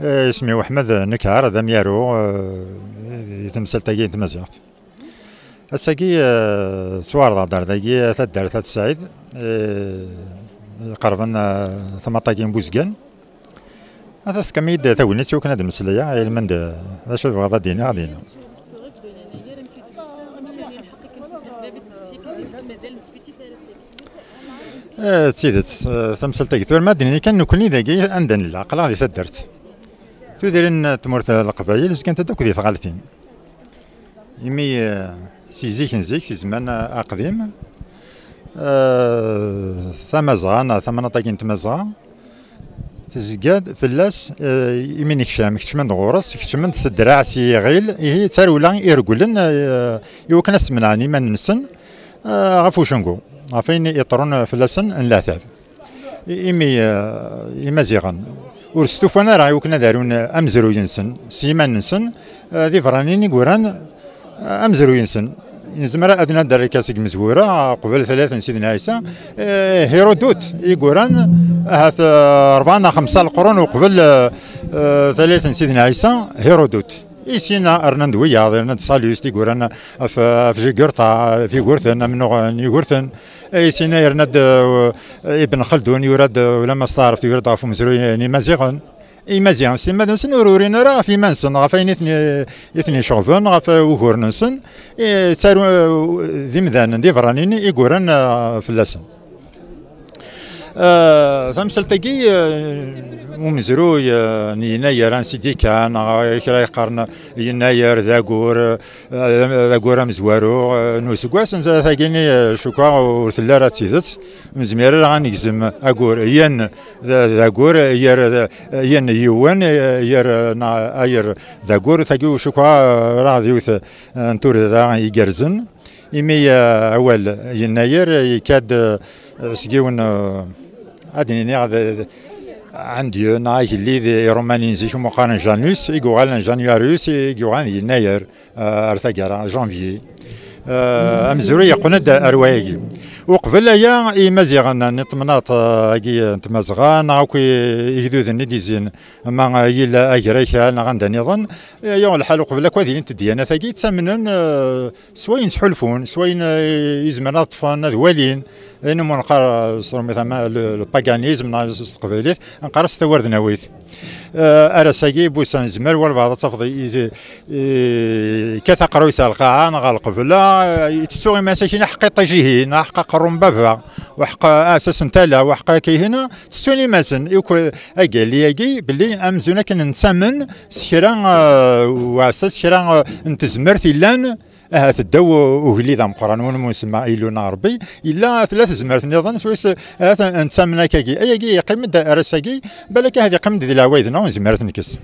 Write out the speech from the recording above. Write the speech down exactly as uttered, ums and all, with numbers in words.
Eh, isem-iw Ḥmed Nekar, d amyaru, eh, di temsalt-agi n tmaziɣt. Ass-agi, eh, ttwarḍeɣ-d ar dagi, taddart At Sɛid, eh, iqerben, eh, tamaṭ-agi n Buzgan. Ata tefkam-iyi-d tagnit i wakken ad d-mmeslayeɣ, ilmend d acu tebɣiḍ ad d-iniɣ, ad d-iniɣ. Eh, d tidet, eh, tamsalt-agi tura, ma d-nini kan nekkni dagi anda nella, aql-aɣ di taddart. Tudrin n tmurt n Leqbayel zgant-d akk di tɣaltin. Imi, eh, si zik n zik, si zman aqdim, eh, tamazɣa, neɣ tamnaḍt-agi n tmazɣa, tezga-d fell-as, eh, imi nekcem, kecmen-d ɣur-s, kecmen-d s ddreɛ, s yiɣil, ihi d tarewla iregglen, eh, i wakken ad smenɛen iman-nsen, eh, ɣef ucengu, ɣef ayen iṭrun fell-asen n leɛtab. I-, imi, eh, Imaziɣen ur stufan ara i wakken ad arun amezruy-nsen s yiman-nsen, eh, d iberraniyen i yuran, eh, amezruy-nsen. Nezmer ad nadder akka seg mezwura, qbel tlatin n Sidna Ɛisa, eh, Hirudut i yuran, ahat, eh, rebɛa neɣ xemsa leqrun uqbel, eh, eh, tlatin n Sidna Ɛisa, Hirudut. I sin rnan-d wiyaḍ, rnan-d Salust i yuran ɣef, ɣef Jugurṭa, ɣef Yugurten, amennuɣ n Yugurten. I sin yerna-d, eh, Ibn Xeldun, yura-d, eh, ulama s taɛrabt, yura-d ɣef umezruy n Imaziɣen. Imaziɣen s timmad-nsen ur urin ara ɣef yiman-nsen, ɣef ayen i ten-, i ten-iceɣben, ɣef wuguren-nsen. Eh, ttaru, eh, d imdanen, d iberraniyen i yuran, eh, fell-asen. Eh, tamsalt-agi, eh, umezruy, eh, n yennayer, ansi d-ikkan, neɣ kra yeqqaren yennayer d agur, eh, d agur amezwaru, eh, n useggas, n tagi-nni, eh, cukkeɣ ur telli ara d tidet. Ur nezmir ara ad negzem agur, yan d, d agur, yar, yan yiwen, yar, neɣ ayer d agur, tagi cukkeɣ, eh, ara d yiwet, eh, n turda igerrzen. Imi, eh, awal yennayer, eh, yekka-d, eh, seg yiwen, eh, ad d-niniɣ d, d, un dieu, neɣ agellid iṛumanin zik, umi qqaren Janus, i yuɣalen Januarius, i yuɣalen d yennayer, eh, ar taggara, janvier. Eh, amezruy yeqqen-d ar wayagi. Uqbel aya, Imaziɣen n temnaḍt, eh, agi n Tmazɣa, neɣ akk i-, igduden i d-izzin, ma, eh, yella Agrakal neɣ anda nniḍen, eh, yuɣ lḥal uqbel akk ad ilint ddyanat-agi, ttamnen, eh, s wayen ttḥulfun, s wayen, eh, izemren ad ṭṭfen, ad walin, ayen umi neqqar, eh, s tṛumit ama le, le paganisme, neɣ s teqbaylit, neqqar-as tawardnawit. Eh, ar ass-agi, bu sa nezmer walbeɛḍ ad tafeḍ i, i, i, yekkat aqerruy-s ar lqaɛa, neɣ ar lqebla, eh, yettettu iman-is akkin aḥeqq iṭij-ihin, aḥeqq aqerru n baba, u aḥeqq aɛessas n tala, u aḥeqq akka-ihin, ttettun iman-nsen. Akk agalli-agi, belli amzun akken nettamen s kra, eh, uɛessas, kra, eh, n tezmert illan, ahat ddaw ugellid ameqqran, win umi nsemma Illu neɣ Ṛebbi, yella tella tezmert nniḍen, swayes ahat nettamen akkagi. Ayagi yeqqim-d ar ass-agi, balak ahat yeqqim-d di leɛwayed-nneɣ, ur nezmir ad t-nekkes.